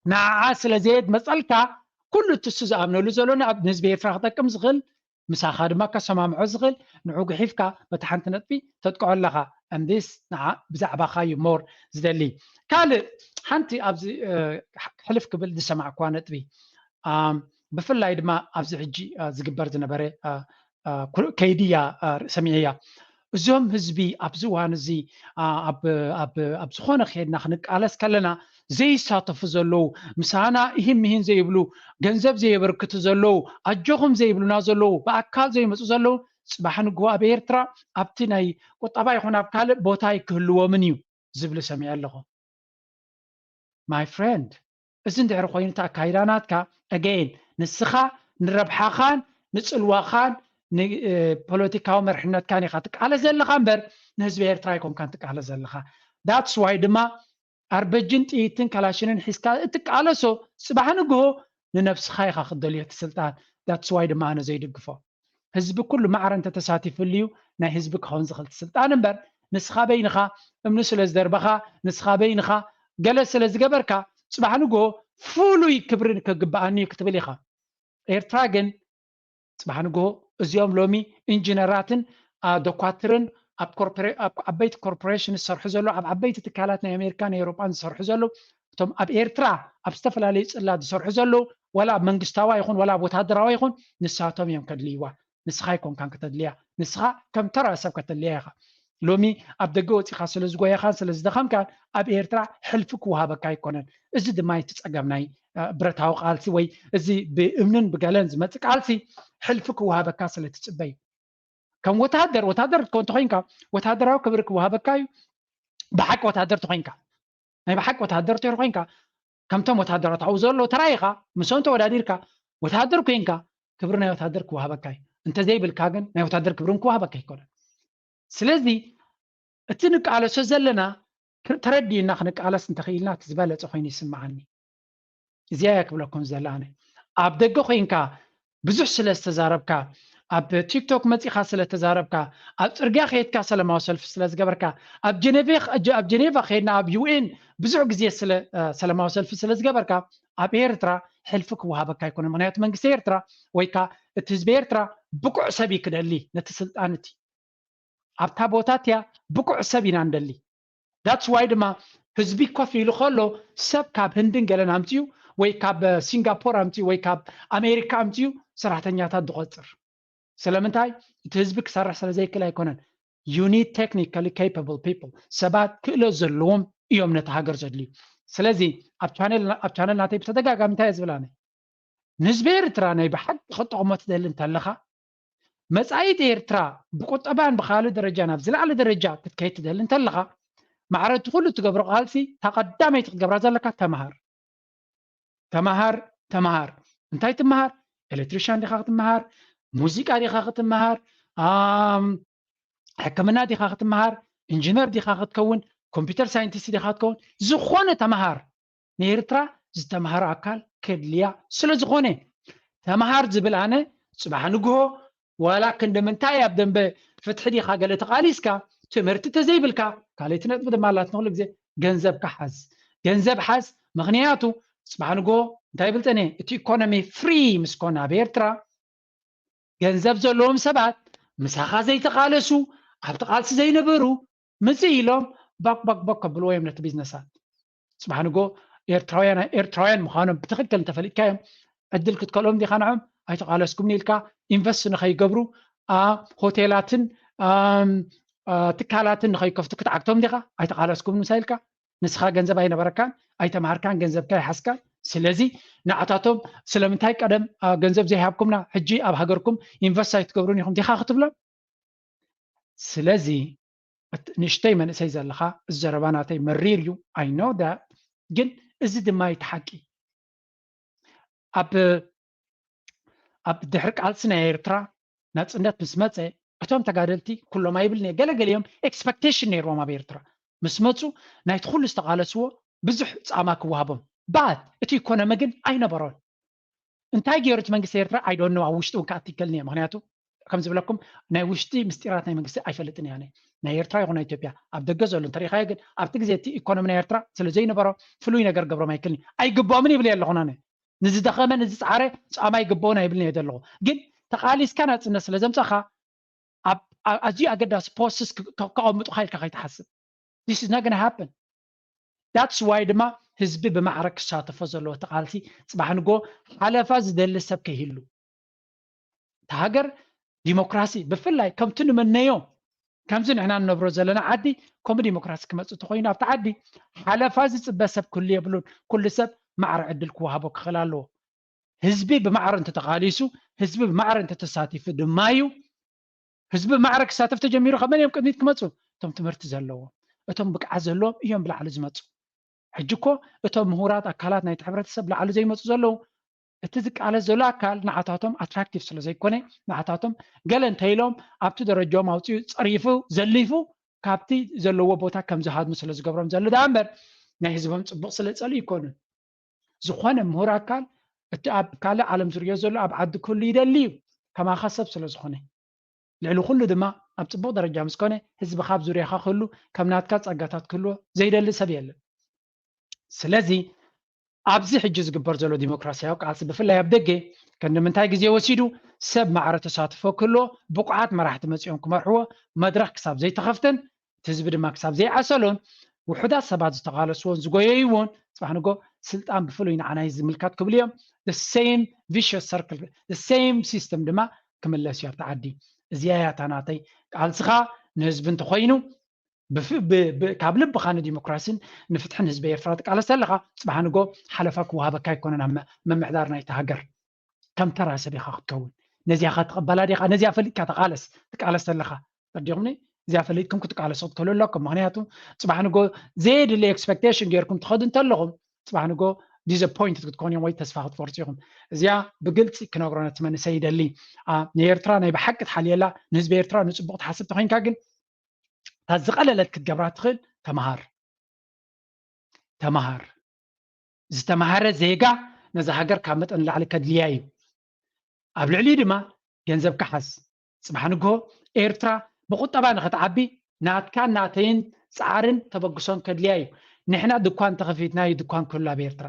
ንዓዓ ስለ ዘየድመጸልካ፣ ኩሉ እቲ እሱ ዝኣምነሉ ዘሎ ንኣብ- ንህዝቢ ኤርትራ ክጠቅም ዝኽእል፣ ምሳኻ ድማ ከሰማምዖ ዝኽእል፣ ንዑ ግሒፍካ በቲ ሓንቲ ነጥቢ ተጥቅዖ ኣለኻ። And this ንዓ- ብዛዕባኻ እዩ ሞር ዝደሊ። ካልእ ሓንቲ ኣብዚ እ፣ ሕልፍ ክብል ዝሰማዕኩዋ ነጥቢ፣ ኣም፣ ብፍላይ ድማ ኣብዚ ሕጂ እ፣ ዝግበር ዝነበረ እ፣ እ፣ ኩ- ከይዲ እያ እ፣ ሰሚዐያ። እዞም ህዝቢ ኣብዚ እዋን እዚ ኣ፣ ኣብ ኣብ ኣብ ዝኾነ ከይድና ክንቃለስ ከለና ዘይሳተፉ ዘለዉ፣ ምሳና እሂን ምሂን ዘይብሉ፣ ገንዘብ ዘየበርክቱ ዘለዉ፣ ኣጆኹም ዘይብሉና ዘለዉ፣ ብኣካል ዘይመጹ ዘለዉ፣ ጽባሕ ንግሆ ኣብ ኤርትራ ኣብቲ ናይ ቁጠባ ይኹን ኣብ ካልእ ቦታ ኣይክህልዎምን እዩ ዝብሉ ሰሚዐ ኣለኹ። My friend፣ እዚ እንድሕር ኮይኑ እቲ ኣካይዳ ናትካ፣ again፣ ንስኻ ንረብሓኻን ንጽልዋኻን ንፖለቲካዊ መርሕነትካን ኢኻ ትቃለስ ዘለኻ እምበር ንህዝቢ ኤርትራ ኣይኮንካን ትቃለስ ዘለኻ። That's why ድማ ኣርበጅን ጥይትን ካላሽንን ሒዝካ እትቃለሶ፣ ጽባሕ ንግሆ ንነብስኻ ኢኻ ክትደልዮ እቲ ስልጣን። That's why ድማ ኣነ ዘይድግፎ። ህዝቢ ኩሉ ማዕረ እንተተሳቲፍሉ እዩ ናይ ህዝቢ ክኸውን ዝኽእል ስልጣን እምበር፣ ንስኻ በይንኻ እምኒ ስለ ዝደርበኻ፣ ንስኻ በይንኻ ገለ ስለ ዝገበርካ፣ ጽባሕ ንግሆ ፍሉይ ክብሪ ክግብኣኒ እዩ ክትብል ኢኻ። ኤርትራ ግን ጽባሕ ንግሆ እዚኦም ሎሚ ኢንጂነራትን ዶኳትርን ኣብ ዓበይቲ ኮርፖሬሽን ዝሰርሑ ዘለዉ፣ ኣብ ዓበይቲ ትካላት ናይ ኣሜሪካን ኤውሮጳን ዝሰርሑ ዘለዉ፣ እቶም ኣብ ኤርትራ ኣብ ዝተፈላለዩ ጽላት ዝሰርሑ ዘለዉ፣ ዋላ ኣብ መንግስታዊ ይኹን ዋላ ኣብ ወታደራዊ ይኹን፣ ንሳቶም እዮም ከድልይዋ። ንስኻ ኣይኮንካን ከተድልያ። ንስኻ ከም ተራ ሰብ ከተድልያ ኢኻ። ሎሚ ኣብ ደገ ወጺኻ ስለ ዝጎየኻን ስለ ዝደኸምካን ኣብ ኤርትራ ሕልፊ ክወሃበካ ኣይኮነን። እዚ ድማ እቲ ጸገም ናይ ብረታዊ ቃልሲ ወይ እዚ ብእምንን ብገለን ዝመጽእ ቃልሲ ሕልፊ ክወሃበካ ስለ ትጽበይ። ከም ወታደር ወታደር እንተኾይንካ ወታደራዊ ክብሪ ክወሃበካ እዩ። ብሓቂ ወታደር ተኾይንካ ናይ ብሓቂ ወታደር ተር ኮይንካ ከምቶም ወታደራት ኣብኡ ዘሎ ተራይኻ ምስኦም ተወዳዲርካ ወታደር ኮይንካ ክብሪ ናይ ወታደር ክወሃበካ እዩ። እንተዘይብልካ ግን ናይ ወታደር ክብርን ክወሃበካ ኣይኮነን። ስለዚ እቲ ንቃለሶ ዘለና ተረዲእና ክንቃለስ እንተኽኢልና እቲ ዝበለፀ ኮይኑ ይስምዓኒ። እዚኣ እያ ክብለኩም ዘላ ኣነ። ኣብ ደገ ኮይንካ ብዙሕ ስለ ዝተዛረብካ፣ ኣብ ቲክቶክ መፂኻ ስለ ተዛረብካ፣ ኣብ ፅርግያ ከየድካ ሰላማዊ ሰልፊ ስለ ዝገበርካ፣ ኣብ ጀኔቬ ኣብ ጀኔቫ ከይድና ኣብ ዩኤን ብዙሕ ግዜ ስለ ሰላማዊ ሰልፊ ስለ ዝገበርካ ኣብ ኤርትራ ሕልፊ ክወሃበካ ኣይኮነን። ምክንያቱ መንግስቲ ኤርትራ ወይ ከዓ እቲ ህዝቢ ኤርትራ ብቁዕ ሰብ እዩ ክደሊ ነቲ ስልጣን እቲ ኣብታ ቦታ እቲያ ብቁዕ ሰብ ኢና ንደሊ። That's why ድማ ህዝቢ ኮፍ ኢሉ ከሎ ሰብ ካብ ህንድን ገለን ኣምፅኡ ወይ ካብ ሲንጋፖር ኣምፅኡ ወይ ካብ ኣሜሪካ ኣምፅኡ ሰራሕተኛታት ዝቆፅር። ስለምንታይ? እቲ ህዝቢ ክሰርሕ ስለ ዘይክእል ኣይኮነን። You need technically capable people። ሰባት ክእለት ዘለዎም እዮም ነቲ ሃገር ዘድልዩ። ስለዚ ኣብ ቻነል ናተይ ብተደጋጋሚ እንታይ እየ ዝብል ኣነ? ንህዝቢ ኤርትራ ናይ ብሓቂ ክትጠቕሞ ትደሊ እንተለኻ፣ መጻኢት ኤርትራ ብቁጠባን ብኻልእ ደረጃ ናብ ዝለዓለ ደረጃ ክትከይድ ትደሊ እንተለኻ፣ ማዕረ እቲ ኩሉ እትገብሮ ቃልሲ እታ ቀዳመይቲ ክትገብራ ዘለካ ተምሃር። ተምሃር፣ ተምሃር። እንታይ ትምሃር? ኤሌክትሪሻን ዲኻ ክትምሃር? ሙዚቃ ዲኻ ክትምሃር? ሕክምና ዲኻ ክትምሃር? ኢንጂነር ዲኻ ክትከውን? ኮምፒውተር ሳይንቲስት ዲኻ ክትከውን? ዝኾነ ተምሃር። ንኤርትራ ዝተምሃረ ኣካል ከድልያ ስለ ዝኾነ ተምሃር ዝብል ኣነ ጽባሕ ንግሆ ዋላ ክንዲ ምንታይ ኣብ ደንበ ፍትሒ ዲኻ ገለ ተቓሊስካ ትምህርቲ ተዘይብልካ ካልእቲ ነጥቢ ድማ ኣላት ንክሉ ግዜ ገንዘብካ ሓዝ ገንዘብ ሓዝ ምክንያቱ ጽባሕ ንግሆ እንታይ ይብል ጠነ እቲ ኢኮኖሚ ፍሪ ምስ ኮነ ኣብ ኤርትራ ገንዘብ ዘለዎም ሰባት ምሳኻ ዘይተቓለሱ ኣብቲ ቃልሲ ዘይነበሩ ምጽእ ኢሎም ባክ ባክ ባክ ከብልዎ እዮም ነቲ ቢዝነሳት። ጽባሕ ንጎ ኤርትራውያን ኤርትራውያን ምዃኖም ብትኽክል እንተፈሊጥካዮም ዕድል ክትከልኦም ዲኻ ንዖም ኣይተቓለስኩምን ኢልካ ኢንቨስት ንኸይገብሩ ሆቴላትን ትካላትን ንኸይከፍቱ ክትዓግቶም ዲኻ ኣይተቓለስኩምን ምሳ ኢልካ ንስኻ ገንዘብ ኣይነበረካን ኣይተምሃርካን ገንዘብካ ይሓዝካን ስለዚ ንዓታቶም ስለምንታይ ቀደም ገንዘብ ዘይሃብኩምና ሕጂ ኣብ ሃገርኩም ኢንቨስት ኣይትገብሩን ኢኹም ዲኻ ክትብሎም ስለዚ ንእሽተይ መንእሰይ ዘለኻ እዚ ዘረባ ናተይ መሪር እዩ ኣይኖ ግን እዚ ድማ ይትሓቂ ኣብ ኣብ ድሕሪ ቃልሲ ናይ ኤርትራ ናጽነት ምስ መጸ እቶም ተጋደልቲ ኩሎም ኣይብልን እየ ገለገሊኦም ኤክስፐክቴሽን ነይርዎም ኣብ ኤርትራ ምስ መጹ ናይቲ ኩሉ ዝተቓለስዎ ብዙሕ ጻማ ክወሃቦም but እቲ ኢኮኖሚ ግን ኣይነበሮን እንታይ ገይሩ እቲ መንግስቲ ኤርትራ ኣይዶኖ ኣብ ውሽጢ እውን ክኣቲ ይከልኒ እየ ምክንያቱ ከም ዝብለኩም ናይ ውሽጢ ምስጢራት ናይ መንግስቲ ኣይፈልጥን እያ ናይ ኤርትራ ይኹን ኢትዮጵያ ኣብ ደገ ዘሎ እንተሪኢኻዮ ግን ኣብቲ ግዜ እቲ ኢኮኖሚ ናይ ኤርትራ ስለ ዘይነበሮ ፍሉይ ነገር ገብሮም ኣይክልኒ ኣይግብኦምን ይብል ኣለኹና ንዝደኸመ ንዝፃዕረ ፃማ ይግብኦን ኣይብልን እየ ዘለኹ ግን ተቃሊስካ ናፅነት ስለ ዘምፃኻ ኣዝዩ ኣገዳሲ ፖስትስ ከቐምጡካ ኢልካ ከይትሓስብ this is not gonna happen that's why ድማ ህዝቢ ብማዕረ ክሳተፎ ዘለዎ እቲ ቃልሲ ፅባሕ ንጎ ሓለፋ ዝደሊ ሰብ ከይህሉ እታ ሃገር ዲሞክራሲ ብፍላይ ከምቲ ንመነዮ ከምዚ ንሕና ንነብሮ ዘለና ዓዲ ከምኡ ዲሞክራሲ ክመፅእ ተኮይኑ ኣብቲ ዓዲ ሓለፋ ዝፅበ ሰብ ክህሉ የብሉን ኩሉ ሰብ ማዕረ ዕድል ክወሃቦ ክኽእል ኣለዎ ህዝቢ ብማዕረ እንተተቃሊሱ ህዝቢ ብማዕረ እንተተሳቲፉ ድማ እዩ ህዝቢ ብማዕረ ክሳተፍ ተጀሚሩ ከመን እዮም ቅድሚት ክመፁ እቶም ትምህርቲ ዘለዎም እቶም ብቅዓት ዘለዎም እዮም ብላዕሊ ዝመፁ ሕጂ እኮ እቶም ምሁራት ኣካላት ናይቲ ሕብረተሰብ ላዕሊ ዘይመፁ ዘለዉ እቲ ዝቃለስ ዘሎ ኣካል ንዓታቶም ኣትራክቲቭ ስለ ዘይኮነ ንዓታቶም ገለ እንተኢሎም ኣብቲ ደረጃኦም ኣውፅኡ ፀሪፉ ዘሊፉ ካብቲ ዘለዎ ቦታ ከም ዝሃድሙ ስለ ዝገብሮም ዘሎ ዳ እምበር ናይ ህዝቦም ፅቡቅ ስለ ፀልኡ ይኮኑን ዝኾነ ምሁር ኣካል እቲ ኣብ ካልእ ዓለም ዝርዮ ዘሎ ኣብ ዓዲ ክህሉ ይደሊ እዩ ከማኻ ሰብ ስለ ዝኾነ ልዕሊ ኩሉ ድማ ኣብ ፅቡቕ ደረጃ ምስ ኮነ ህዝብኻ ኣብ ዙርያኻ ክህሉ ከም ናትካ ጸጋታት ክህልዎ ዘይደሊ ሰብ የለን። ስለዚ ኣብዚ ሕጂ ዝግበር ዘሎ ዲሞክራሲያዊ ቃልሲ ብፍላይ ኣብ ደገ ከም ንምንታይ ግዜ ወሲዱ ሰብ ማዕረ ተሳትፎ ክህልዎ ብቑዓት መራሕቲ መፂኦም ክመርሕዎ መድረኽ ክሳብ ዘይተኸፍተን እቲ ህዝቢ ድማ ክሳብ ዘይዓሰሎን ውሑዳት ሰባት ዝተቓለስዎን ዝጎየይዎን ፅባሕ ንጎ ስልጣን ብፍሉይ ንዓናይ ዝምልከት ክብሉ እዮም። The same vicious circle, the same system ድማ ክምለስ እዩ ኣብቲ ዓዲ። እዚኣ እያ እታ ናተይ ቃልስኻ ንህዝቢ እንተኾይኑ ካብ ልብኻ ንዲሞክራሲን ንፍትሕን ህዝቢ ኤርትራ ትቃለስ ኣለኻ። ፅባሕ ንጎ ሓለፋ ክወሃበካ ኣይኮነን ኣብ ምምሕዳር ናይቲ ሃገር። ከም ተራ ሰብ ኢኻ ክትከውን። ነዚኣ ኸ ትቕበላ ዲኻ? ነዚኣ ፈሊጥካ ተቃለስ ትቃለስ ኣለኻ። ተረዲኹምኒ? እዚኣ ፈሊጥኩም ክትቃለሱ ክትክእሉ ኣለኩም። ምክንያቱ ፅባሕ ንጎ ዘየድሊ expectation ጌርኩም ትኸዱ እንተለኹም ፅባሕ ንጎ disappointed ክትኮኑ እዮም ወይ ተስፋ ክትቆርፁ ኢኹም። እዚኣ ብግልፂ ክነግሮ ነቲ መንእሰይ ይደሊ። ንኤርትራ ናይ ብሓቂ ትሓልየላ፣ ንህዝቢ ኤርትራ ንፅቡቕ ትሓስብ ተኮይንካ ግን እታ ዝቐለለት ክትገብራ ትኽእል ተምሃር። ተምሃር። ዝተምሃረ ዜጋ ነዛ ሃገር ካብ መጠን ንላዕሊ ከድልያ እዩ። ኣብ ልዕሊኡ ድማ ገንዘብ ክሓዝ። ፅባሕ ንግሆ ኤርትራ ብቁጠባ ንኽትዓቢ ናትካን ናተይን ፃዕርን ተበግሶን ከድልያ እዩ። ንሕና ድኳን ተኸፊትና እዩ ድኳን ክህሉ ኣብ ኤርትራ።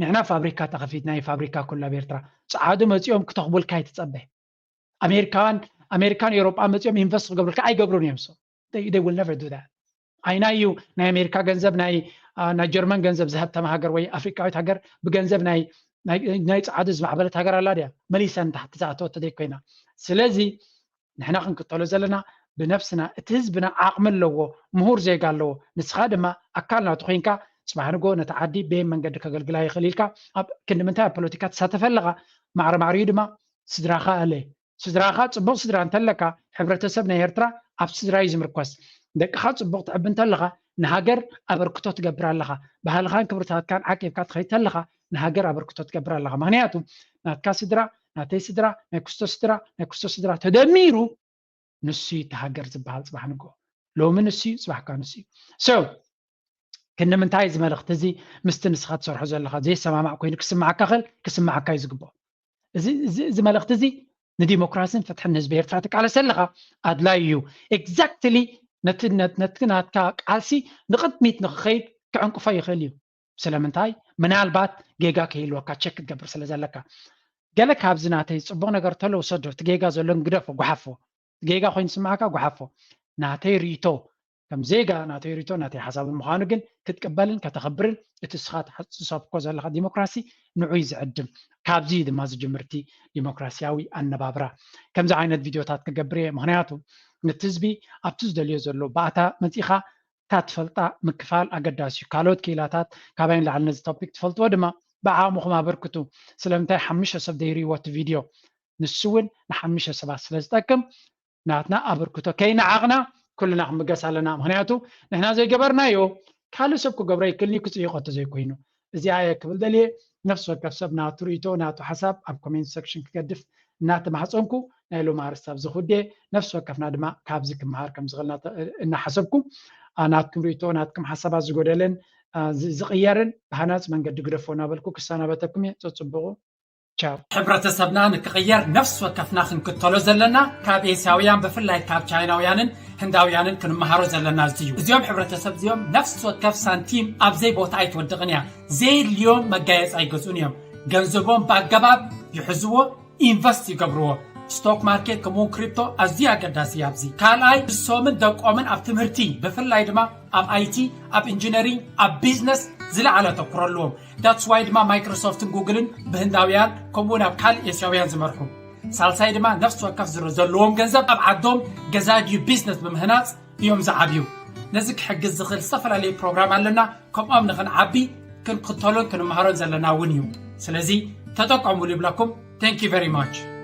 ንሕና ፋብሪካ ተኸፊትና እዩ ፋብሪካ ክህሉ ኣብ ኤርትራ። ፀዓዱ መፂኦም ክተኽቡልካ ይትፀበ። ኣሜሪካን ኣሜሪካን ኤውሮጳ መፂኦም ኢንቨስት ክገብሩልካ ኣይገብሩን እዮም። So they, they will never do that። ኣይናይ እዩ ናይ ኣሜሪካ ገንዘብ ናይ ናይ ጀርመን ገንዘብ ዝሃብተመ ሃገር ወይ ኣፍሪቃዊት ሃገር ብገንዘብ ናይ ናይ ፀዓዱ ዝማዕበለት ሃገር ኣላ ድያ መሊሳ ንታሕቲ ዝኣተወ ተዘይኮይና። ስለዚ ንሕና ክንክተሎ ዘለና ብነብስና እቲ ህዝብና ዓቕሚ ኣለዎ፣ ምሁር ዜጋ ኣለዎ። ንስኻ ድማ ኣካል ናቱ ኮይንካ ፅባሕ ንጎ ነቲ ዓዲ በየን መንገዲ ከገልግላ ይኽእል ኢልካ ኣብ ክንዲ ምንታይ ኣብ ፖለቲካ ትሳተፍ ኣለኻ። ማዕረ ማዕሪኡ ድማ ስድራኻ ኣለ። ስድራኻ ፅቡቕ ስድራ እንተለካ ሕብረተሰብ ናይ ኤርትራ ኣብ ስድራ እዩ ዝምርኮስ። ደቅኻ ፅቡቕ ትዕቢ እንተለኻ ንሃገር ኣበርክቶ ትገብር ኣለኻ። ባህልኻን ክብርታትካን ዓቂብካ ትኸይድ ተለኻ ንሃገር ኣበርክቶ ትገብር ኣለኻ። ምክንያቱ ናትካ ስድራ ናተይ ስድራ ናይ ክስቶ ስድራ ናይ ክስቶ ስድራ ተደሚሩ ንሱ እዩ እቲ ሃገር ዝበሃል ፅባሕ ንጎ። ሎሚ ንሱ እዩ ፅባሕካ ንሱ እዩ። So ክንዲ ምንታይ እዚ መልእኽቲ እዚ ምስቲ ንስኻ ትሰርሖ ዘለኻ ዘይሰማማዕ ኮይኑ ክስማዓካ ክእል ክስማዓካ እዩ ዝግብኦ። እዚ መልእኽቲ እዚ ንዲሞክራሲን ፍትሕን ንህዝቢ ኤርትራ ትቃለስ ኣለኻ ኣድላይ እዩ። ኤግዛክትሊ ነቲ ናትካ ቃልሲ ንቕድሚት ንክኸይድ ክዕንቅፎ ይኽእል እዩ። ስለምንታይ ምናልባት ጌጋ ከይህልወካ ቸክ ክትገብር ስለ ዘለካ። ገለ ካብዚ ናተይ ፅቡቕ ነገር ተሎ ውሰዶ፣ እቲ ጌጋ ዘሎ ግደፎ፣ ጓሓፎ። ጌጋ ኮይኑ ስማዕካ ጓሓፎ። ናተይ ርእይቶ ከም ዜጋ ናተይ ርእይቶ ናተይ ሓሳብ ምዃኑ ግን ክትቅበልን ከተኽብርን እቲ ስኻ ትሰብኮ ዘለኻ ዲሞክራሲ ንዑይ ዝዕድም። ካብዚ ድማ ዝጅምርቲ ዲሞክራሲያዊ ኣነባብራ። ከምዚ ዓይነት ቪድዮታት ክገብር እየ፣ ምክንያቱ ነቲ ህዝቢ ኣብቲ ዝደልዮ ዘሎ ባእታ መፂኻ እታ ትፈልጣ ምክፋል ኣገዳሲ እዩ። ካልኦት ክኢላታት ካባይ ንላዕሊ ነዚ ቶፒክ ትፈልጥዎ ድማ ብዓቕምኹም ኣበርክቱ። ስለምንታይ ሓሙሽተ ሰብ ዘይርእይዎ እቲ ቪድዮ ንሱ እውን ንሓሙሽተ ሰባት ስለ ዝጠቅም ናትና ኣበርክቶ ከይነዓቕና ኩልና ክንብገስ ኣለና። ምክንያቱ ንሕና ዘይገበርናዮ ካልእ ሰብ ክገብሮ ይክእልኒ ክፅይቆ ተዘይኮይኑ እዚኣ እየ ክብል ደልየ። ነፍሲ ወከፍ ሰብ ናቱ ርእይቶ ናቱ ሓሳብ ኣብ ኮሜንት ሴክሽን ክገድፍ እናተማሕፀንኩ ናይ ሎም ኣርስቲ ኣብዚ ክውድየ። ነፍሲ ወከፍና ድማ ካብዚ ክመሃር ከም ዝኽእልና እናሓሰብኩ ናትኩም ርእይቶ ናትኩም ሓሳባት ዝጎደለን ዝቕየርን ብሃናፂ መንገዲ ግደፎ እናበልኩ ክሰናበተኩም እየ። ፀፅብቑ። ቻው። ሕብረተሰብና ንክቕየር ነፍሲ ወከፍና ክንክተሎ ዘለና ካብ ኤስያውያን ብፍላይ ካብ ቻይናውያንን ህንዳውያንን ክንመሃሮ ዘለና እዚ እዩ። እዚኦም ሕብረተሰብ እዚኦም ነፍሲ ወከፍ ሳንቲም ኣብዘይ ቦታ ኣይትወድቕን እያ። ዘየድልዮም መጋየፂ ኣይገዝኡን እዮም። ገንዘቦም ብኣገባብ ይሕዝዎ፣ ኢንቨስት ይገብርዎ። ስቶክ ማርኬት ከምኡውን ክሪፕቶ ኣዝዩ ኣገዳሲ እዩ ኣብዚ። ካልኣይ ንሶምን ደቆምን ኣብ ትምህርቲ ብፍላይ ድማ ኣብ ኣይቲ ኣብ ኢንጂነሪንግ ኣብ ቢዝነስ ዝለዓለ ኣተኩሮ ኣለዎም። ዳትስ ዋይ ድማ ማይክሮሶፍትን ጉግልን ብህንዳውያን ከምኡውን ኣብ ካልእ ኤስያውያን ዝመርሑ። ሳልሳይ ድማ ነፍሲ ወከፍ ዘለዎም ገንዘብ ኣብ ዓዶም ገዛ ድዩ ቢዝነስ ብምህናፅ እዮም ዝዓብዩ። ነዚ ክሕግዝ ዝኽእል ዝተፈላለዩ ፕሮግራም ኣለና። ከምኦም ንኽንዓቢ ክንክተሎን ክንመሃሮን ዘለና እውን እዩ። ስለዚ ተጠቀሙሉ ይብለኩም። Thank you very much።